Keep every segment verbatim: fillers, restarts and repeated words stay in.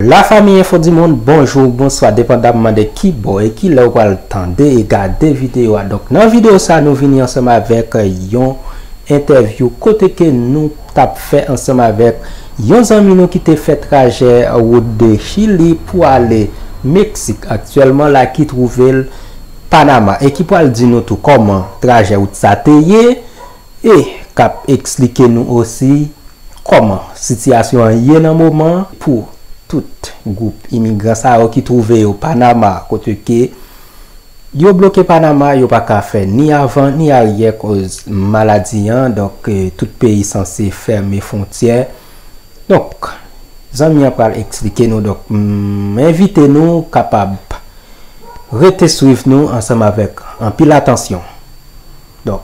La famille Info du Monde, bonjou, bonswa, depandamman de ki bò e ki lè w pral tande e gade videyo a. Donk, nan videyo sa, nou vini ansanm avèk yon entèvyou kote ke nou t ap fè ansanm avèk yon zanmi nou ki te fè trajè wout de Chili pou ale Meksik aktyèlman la, ki twouve l Panama, e ki pral di nou tou kòman trajè wout sa te ye, e k ap eksplike nou osi kòman sitiyasyon an ye nan moman pou tout gwoup imigran sa yo ki twouve yo Panama, kote ke yo bloke Panama, yo pa ka fè ni avan ni aryè koz maladi an, donk, eh, tout peyi sanse fèmen fwontyè. Donk, zanmi an pral eksplike nou, donk, m envite nou kapab rete swiv nou ansanm avèk anpil atansyon. Donk,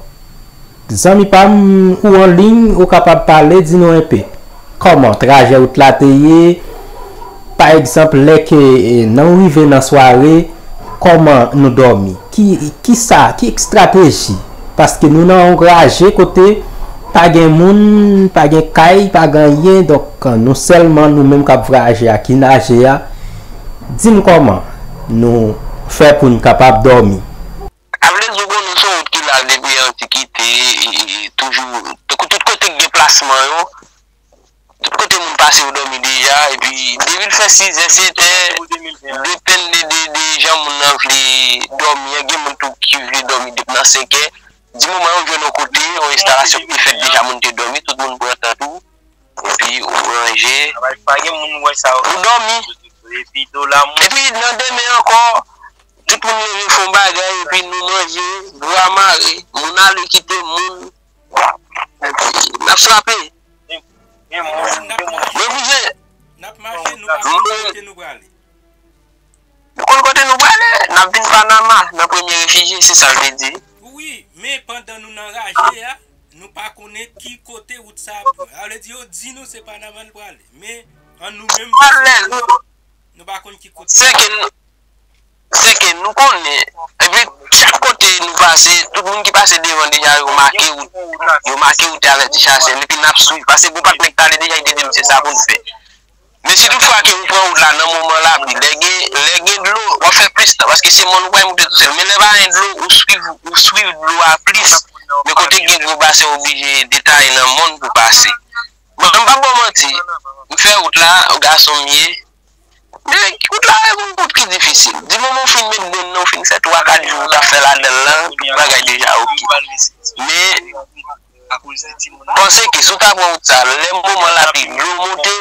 zanmi pa m, ou an liy, ou kapab pale, di nou enpe kòman trajè wout la te ye, pa egzanp, lè ke, eh, nan rive nan sware, kòman nou dòmi? Ki, ki sa, ki estrateji? Paske nou nan yon raje kote pa gen moun, pa gen kay, pa gen anyen, donk nou sèlman nou menm k ap vwayaje a ki naje a. Di m kòman nou fè pou n kapab dòmi? Avle di w konnen se yon wout ki la depi antikite, e, e, e, toujou, tout kote k gen plasman yo, tout kote moun pase yo dòmi deja, epi depi l fè sizè, setè, depann de, de, de jan moun nan vle dòmi an, gen moun tou ki vle dòmi depi nan senkè. Di moman yo jwenn yon kote, yon enstalasyon ki te fèt deja, moun te dòmi, tout moun pran tan tou, epi ou ranje, ou dòmi. Epi nan demen ankò, tout moun leve fè yon bagay, epi nou manje, bwa mare, moun ale kite moun, epi n ap frape. Men kouzen, n ap mache, nou pa konn kote nou prale. Nou konn kote nou prale, n ap vin Panama, nan premye refijye, se sa l vle di. Wi, men pandan nou nan raje a, nou pa konnen ki kote wout sa ap pran. Sa vle di, yo di nou se Panama n prale, men an nou menm, nou pa konn ki kote. Se ke nou, se ke nou konnen, epi chak kote nou pase, tout moun ki pase devan deja, yo make wout, yo make wout e avèti chasè, epi n ap swiv, paske gon patnè k t ale deja, li te di m se sa pou n fè. Men si tout fwa ke ou pran wout la nan moman lapli, lè gen, lè gen dlo, w ap fè plis tan, paske se mòn ou pral moute tousèl. Men lè pa gen dlo, ou swiv, ou swiv dlo a plis. Men kote gen gwo basen, ou oblije detaye nan mòn pou pase. Bon, m p ap ba w manti, m fè wout la, gason m ye. Men wout la, e yon wout ki difisil. Di moman w fin met grenn nan, w fin fè twa, kat jou, ou ta fè ladan l lan, tout bagay deja oke. Men, panse ke si w ta pran wout sa, lè moman lapli, dlo monte,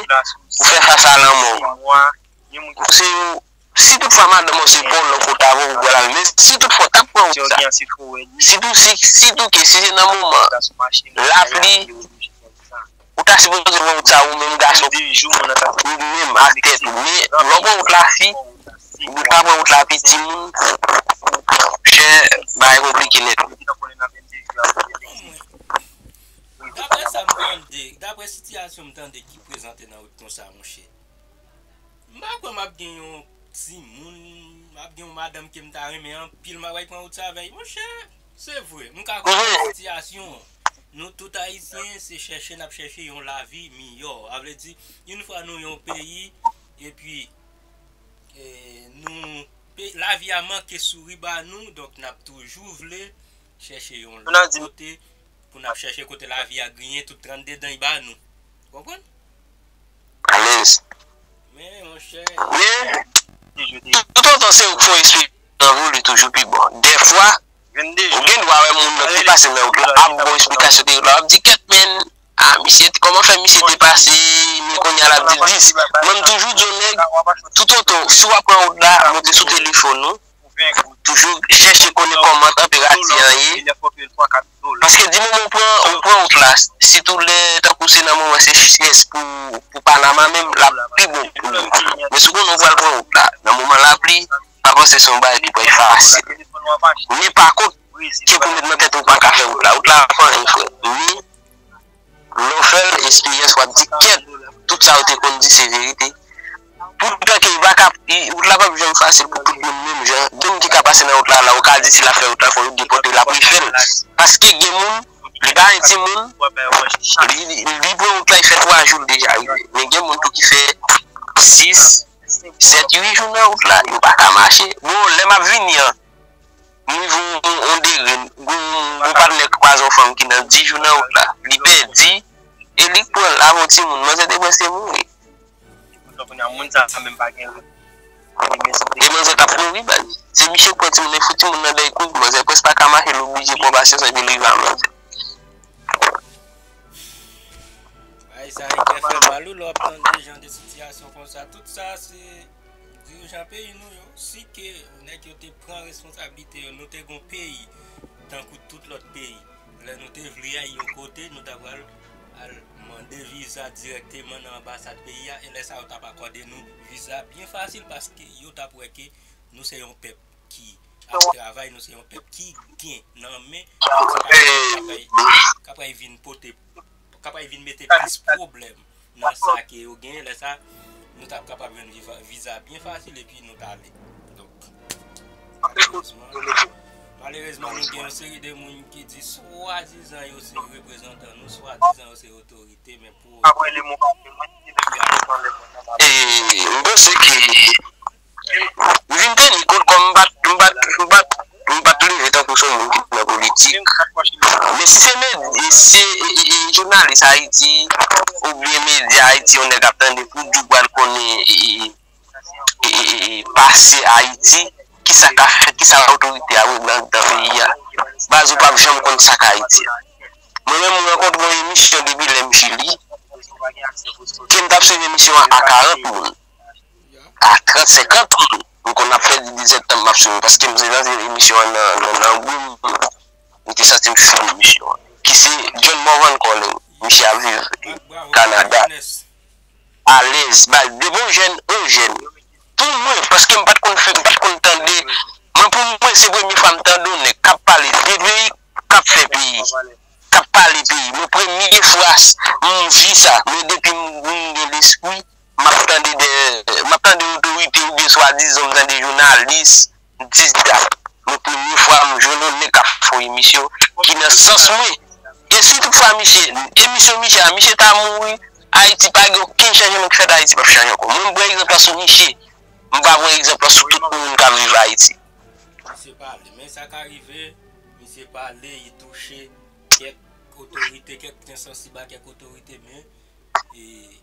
ou fè fas a lanmò. Se yon, si tout fwa madanm ou se pa w, lòt kote avè w, ou pral al. Men si tout fwa w t ap pran wout sa, sitou si, sitou ke si se nan moman lapli, ou ta sipoze pran wout sa ou menm gason, ou menm ak tèt ou. Men lè w pran wout la fi, ou pa pran wout la fi timoun, monchè, bagay konplike nèt. Daprè sa m tande, daprè sitiyasyon m tande ki prezante nan wout konsa, monchè, m pa kwè m ap gen yon timoun, m ap gen yon madanm ke m ta renmen anpil, m ap pral pran wout sa avè l. Monchè, se vre, m ka konprann sitiyasyon an. Nou tout Ayisyen, se chèche n ap chèche yon lavi miyò. Sa vle di, yon fwa nou yon peyi, epi, e, nou, pe-, lavi a manke souri ba nou, donk n ap toujou vle chèche yon lòt kote pou n ap chèche kote lavi a griyen tout trannde dan ba nou. Ou konprann? Alèz. Men, monchè. Men, toutotan se ou k fè yon espri nan vi w, li toujou pi bon. Dèfwa, ou gen dwa wè moun nan ki pase nan wout la ap ba w esplikasyon de wout la, w ap di, "Kèt, men, a, misye, kòman fè misye te pase, men kounye a l ap di dis?" Mwen, m toujou di yon nèg, toutotan, si w ap pran wout la, monte sou telefòn ou, toujou chèche konnen kòman tanperati an ye. Paske di moman ou pran, ou pran wout la, sitou lè, tankou se nan moman se chèz pou, pou Panama menm, l ap pi bon pou li. Men si w konnen ou pral pran wout la, nan moman lapli, pa panse se yon bagay ki pral fasil. Men pa kont, se pou met nan tèt ou pa ka fè wout la. Wout la pa anyen, frè. Men, lè w fè l, esperyans w ap di, "Kèt, tout sa yo te konn di se verite." Poutan ke li pa ka, li, wout la p ap janm fasil pou tout moun menm jan. Gen moun ki ka pase nan wout la, la, ou ka di si l ap fè wout la, fò yo depòte l, l ap refè l. Paske gen moun, li pa gen timoun, li, li, li pran wout la, li fè twa jou l deja rive. Men gen moun tou ki fè sis, Sèt, uit jou nan wout la, yo pa ka mache. Bon, lè m ap vini an, m rive yon, yon degre, gon, gon patnè k kwaze yon fanm ki nan dis jou nan wout la. Li pèdi, e li k pran l avè yon timoun. Manzè te prèske mouri. Kounye a, moun sa a menm pa gen ret. E manzè t ap mouri, baz. Se misye k pran timoun, e fout timoun nan dèy kou, manzè prèske pa ka mache, l oblije pran pasyans epi l rive a manzè. Bagay sa, e fè mal wi, lè w ap tande jan de sitiyasyon konsa. Tout sa, se dirijan peyi nou yo. Si ke nèg yo te pran responsablite yo, nou te gon peyi tankou tout lòt peyi. Lè nou te vle al yon kote, nou ta pral al mande viza dirèkteman nan anbasad peyi a, e lè sa yo t ap akòde nou viza byen fasil, paske yo t ap wè ke nou se yon pèp ki ap travay, nou se yon pèp ki gen nan men, donk se pa yon pèp k ap, k ap vin pote, k ap vin mete plis pwoblèm nan sa ke yo genyen. Lè sa, nou t ap kapab jwenn viva, viza byen fasil epi nou t ale. Donk, malerezman, malerezman, nou gen yon seri de moun ki di swadizan yo se reprezantan nou, swadizan yo se otorite, men pou... E, m panse ke m vin teni kont kòm m pa t, m pa t, m pa t, m pa t leve tankou se yon moun ki nan politik. Men si se med-, si se, e, e, e, jounalis Ayiti oubyen medya Ayiti yon nèg ap tande, pou di w pral konnen, e, e, e, e, e, pase Ayiti, kisa k ap fèt, kisa otorite a regle anndan peyi a. Baz, ou p ap janm konn sa k Ayiti a. Mwen menm, mwen rankontre yon emisyon depi lè m Chili, ke m t ap swiv emisyon an a karant moun, a trant, senkant moun. M konn ap pèdi dezèdtan m ap swiv, paske m se nan emisyon an nan, nan, nan gou m, m te santi m sou emisyon an. Ki se John Morvan Collin, misye ap viv Kanada. Alèz, baz, depi yon jèn, yon jèn. Pou mwen, paske m pa t konn fè, m pa t konn tande, mwen, pou mwen, se premye fwa m tande yon nèg k ap pale de peyi, k ap fè peyi, k ap pale peyi. Mwen, premye fwa m di sa, men depi m, m gen lespri, m ap tande de, m ap tande otorite oubyen swadizan, m tande jounalis, m di dat. Men premye fwa m jwenn yon nèg k ap fè yon emisyon ki nan sans mwen. E si toutfwa misye, emisyon misye a, misye ta mouri, Ayiti pa gen okenn chanjman ki fèt, Ayiti p ap chanje ankò. Mwen, m pran egzanp la sou misye. M pa pran egzap la sou tout moun k ap viv Ayiti. Misye pale, men sa ka rive, misye pale, li touche kèk otorite, kèk pwen sansib a kèk otorite, men, e,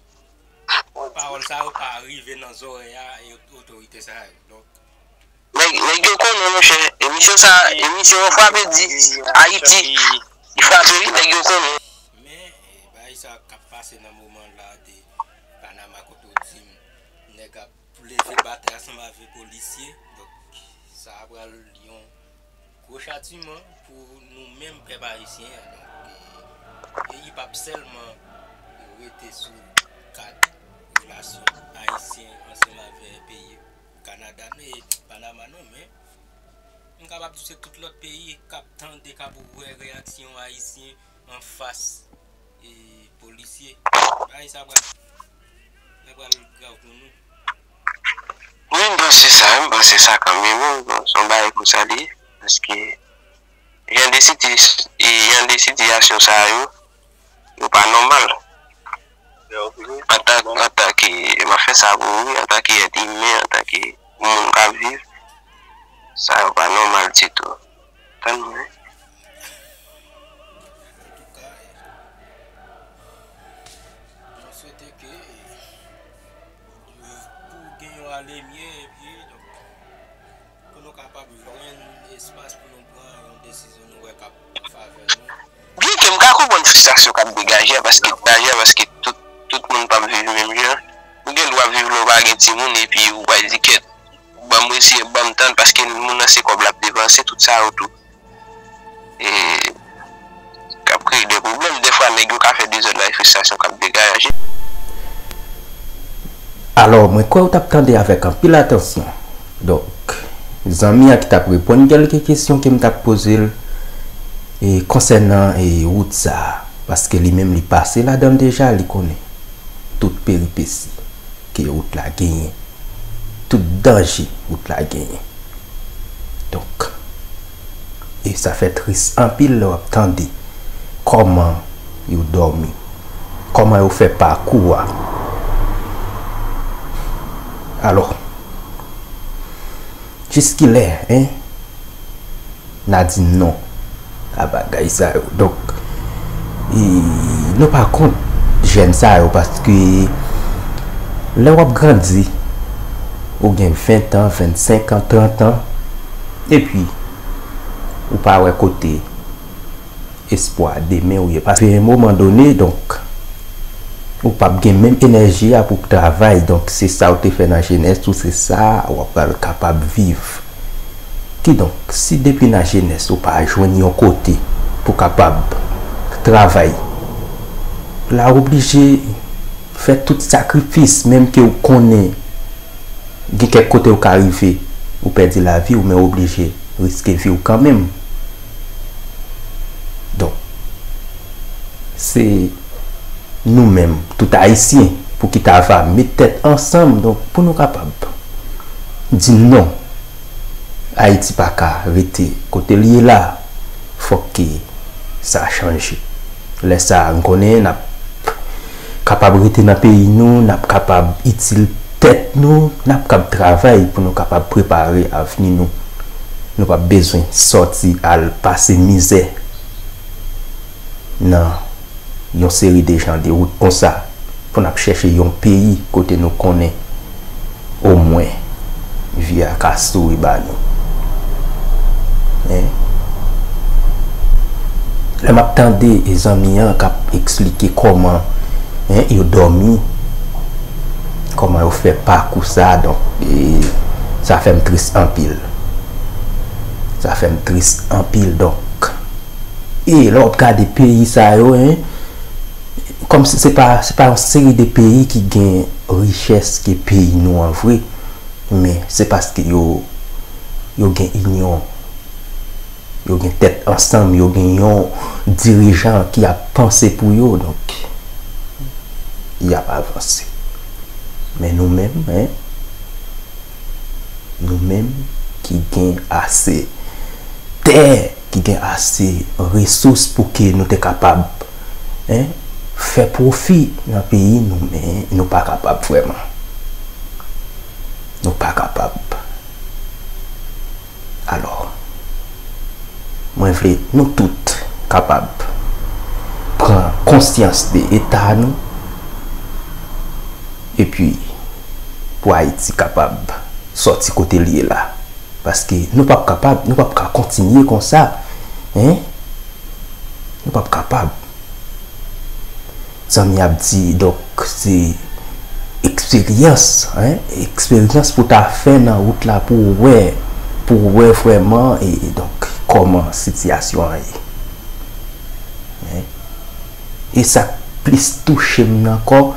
pawòl sa yo pa rive nan zòrèy a, e, otorite sa yo. Donk, nèg, nèg yo konnen, monchè, emisyon sa, emisyon an frape di Ayiti, li frape wi, nèg yo konnen. Men, e, bagay sa k ap pase nan moman la de Panama, kote w di m, nèg ap pou leve batay ansanm avèk polisye. Donk, sa a pral yon gwo chatiman pou nou menm pèp ayisyen an. Donk, e, e li p ap sèlman rete sou kad relasyon ayisyen ansanm avèk peyi Kanada, non, e Panama, non, men m kapab di se tout lòt peyi k ap tande, k ap wè reyaksyon ayisyen anfas e polisye. Bagay sa pral, sa pral grav pou nou. Wi, m panse sa, m panse sa kanmenm, wi, se yon bagay konsa li ye, paske jan de siti-, e jan de sitiyasyon sa yo, yo pa nòmal. Antan, antanke, m ap fè sa pou ou, wi, antanke èt imen, antanke moun k ap viv, sa yo pa nòmal ditou. Tann mwen. Antouka, mwen swete ke, e, pou gen yon ale mye, epi, donk, pou nou kapab jwenn espas pou nou pran yon desizyon nou wè k ap an favè nou. Byenke m ka konprann fristrasyon k ap degaje a, paske, degaje a, paske tout, tout moun p ap viv menm jan. Ou gen dwa viv lè w pa gen timoun, epi ou pral di, kèt, ban m resi-, ban m tann, paske moun nan se kòb l ap depanse, tout sa yo tou. E, k ap kreye de pwoblèm. Dèfwa, nèg yo ka fè dezòd la, e fristrasyon k ap degaje. Alò, mwen kwè ou t ap tande avèk anpil atansyon. Donk, zanmi an ki t ap reponn kèlke kesyon ke m t ap poze l, e, konsènan, e, wout sa a. Paske li menm, li pase ladan l deja, li konnen tout peripesi ke wout la genyen, tout danje wout la genyen. Donk, e sa fè tris anpil lè w ap tande kòman yo dòmi, kòman yo fè pakou a. Alò, Jiskilè, en? N a di non a bagay sa yo. Donk, e, nou pa kont jèn sa yo, paske lè w ap grandi, ou gen ven an, vennsenk an, trant an, epi ou pa wè kote espwa demen ou ye. Paske yon moman done, donk, ou p ap gen menm enèji a pou travay. Donk, se sa w te fè nan jenès ou, se sa w ap pral kapab viv. Kidonk, si depi nan jenès ou pa jwenn yon kote pou kapab travay, la ou oblije fè tout sakrifis, menm ke ou konnen gen kèk kote ou ka rive, ou pèdi lavi w, men ou oblije riske vi w kanmenm. Donk, se nou menm, tout Ayisyen, pou ki ta va met tèt ansanm, donk, pou nou kapab di non, Ayiti pa ka rete kote l ye la, fòk ke sa chanje. Lè sa a, m konnen n ap kapab rete nan peyi nou, n ap kapab itil tèt nou, n ap kab travay pou nou kapab prepare avni nou. Nou p ap bezwen sòti al pase mizè nan yon seri de jan de wout konsa pou n ap chèche yon peyi kote nou konnen omwen vi a ka souri ba nou. En? Lè m ap tande zanmi an k ap eksplike kòman, en, yo dòmi, kòman yo fè pakou sa, donk, e, sa fè m tris anpil. Sa fè m tris anpil, donk. E lè w ap gade peyi sa yo, en, kòm se, se pa, se pa yon seri de peyi ki gen richès ke peyi nou an vre, men se paske yo, yo gen inyon, yo gen tèt ansanm, yo gen yon dirijan ki ap panse pou yo, donk, y ap avanse. Men nou menm, en, nou menm ki gen ase tè, ki gen ase resous pou ke nou te kapab, en, fè pwofi nan peyi nou, men nou pa kapab vrèman. Nou pa kapab. Alò, mwen vle nou tout kapab pran konsyans de eta nou, epi pou Ayiti kapab sòti kote l ye la. Paske nou p ap kapab, nou p ap ka kontinye konsa, en? Nou p ap kapab. Zanmi ap di, donk, se eksperyans, en, eksperyans pou ta fè nan wout la pou w wè, pou w wè vrèman, e, e donk, kòman sitiyasyon an ye. En? E sa k plis touche m nan ankò,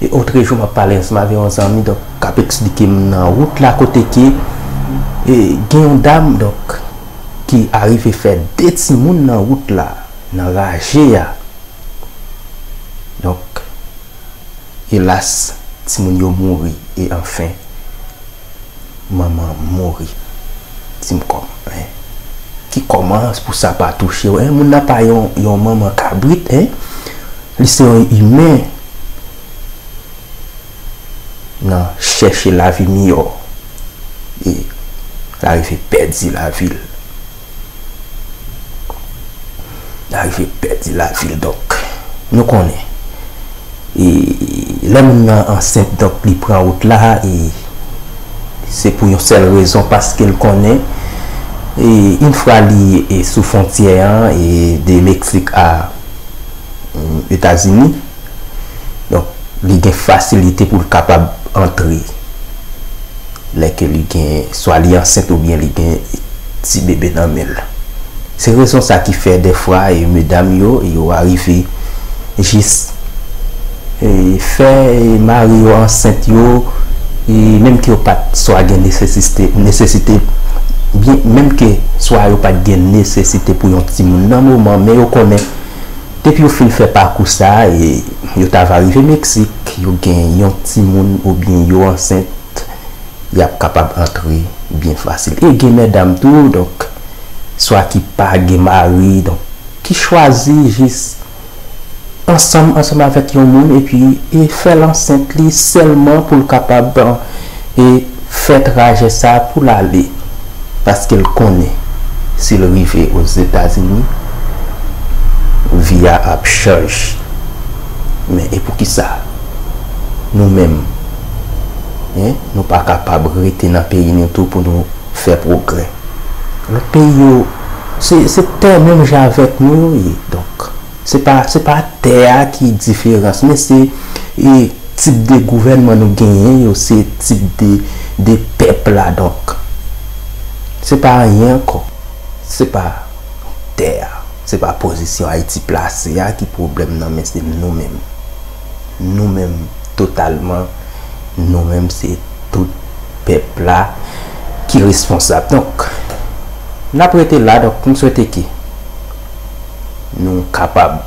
e otrejou m ap pale ansanm avè yon zanmi, donk, k ap eksplike m nan wout la kote ke, e, gen yon dam, donk, ki arive fè de timoun nan wout la, nan raje a. Donk, elas, timoun yo mouri, e anfen, manman mouri. Di m kòman, en? Ki kòman pou sa pa touche w, en? Moun nan pa yon, yon manman kabrit, en? Li se yon imen nan chèche lavi miyò. E l arive pèdi lavi l. L arive pèdi lavi l. Donk, nou konnen. E lè moun nan ansent, donk, li pran wout la, e se pou yon sèl rezon, paske l konnen, e yon fwa li, e, sou fwontyè an, e de Meksik a, mm, Etazini, donk, li gen fasilite pou l kapab antre lè ke li gen, swa li ansent oubyen li gen ti bebe nan men l. Se rezon sa ki fè dèfwa, e, medam yo, yo arive jis, e, fè, e, mari yo ansent yo, e, menm ke yo pa t swa gen nesesite, nesesite, byen, menm ke swa yo pa t gen nesesite pou yon timoun nan moman, men yo konnen, depi yo fin fè pakou sa, e, yo ta va rive Meksik, yo gen yon timoun oubyen yo ansent, y ap kapab antre byen fasil. E gen medam tou, donk, swa ki pa gen mari, donk, ki chwazi jis ansanm, ansanm avèk yon moun, epi, e fè l ansent li sèlman pou l kapab, e fè trajè sa pou l ale. Paske l konnen si l rive Ozetazini, vi a ap chanje. Men e poukisa nou menm, en, nou pa kapab rete nan peyi nou tou pou nou fè pwogrè? Lòt peyi yo, se, se tè menm jan avèk nou yo ye. Donk, se pa, se pa tè a ki diferans, men se, e, tip de gouvènman nou genyen yo, se tip de, de pèp la. Donk, se pa anyen ankò. Se pa tè a, se pa pozisyon Ayiti plase a ki pwoblèm nan, men se nou menm. Nou menm, totalman, nou menm, se tout pèp la ki responsab. Donk, n ap rete la. Donk, m swete ke nou kapab,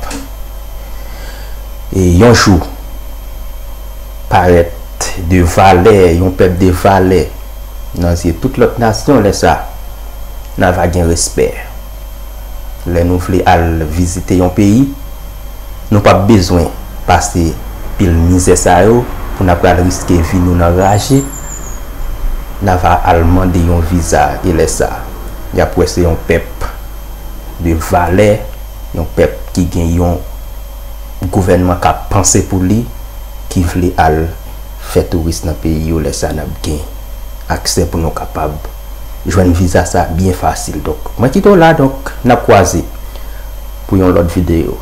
e, yon jou, parèt de valè, yon pèp de valè nan zye tout lòt nasyon. Lè sa, n a va gen respè. Lè nou vle al vizite yon peyi, nou p ap bezwen pase pil mizè sa yo pou n ap pral riske vi nou nan raje. N a va al mande yon viza, e lè sa, y ap wè se yon pèp de valè, yon pèp ki gen yon gouvènman k ap panse pou li, ki vle al fè touris nan peyi yo. Lè sa, n ap gen aksè pou nou kapab jwenn viza sa byen fasil. Donk, mwen kite w la, donk, n ap kwaze pou yon lòt videyo.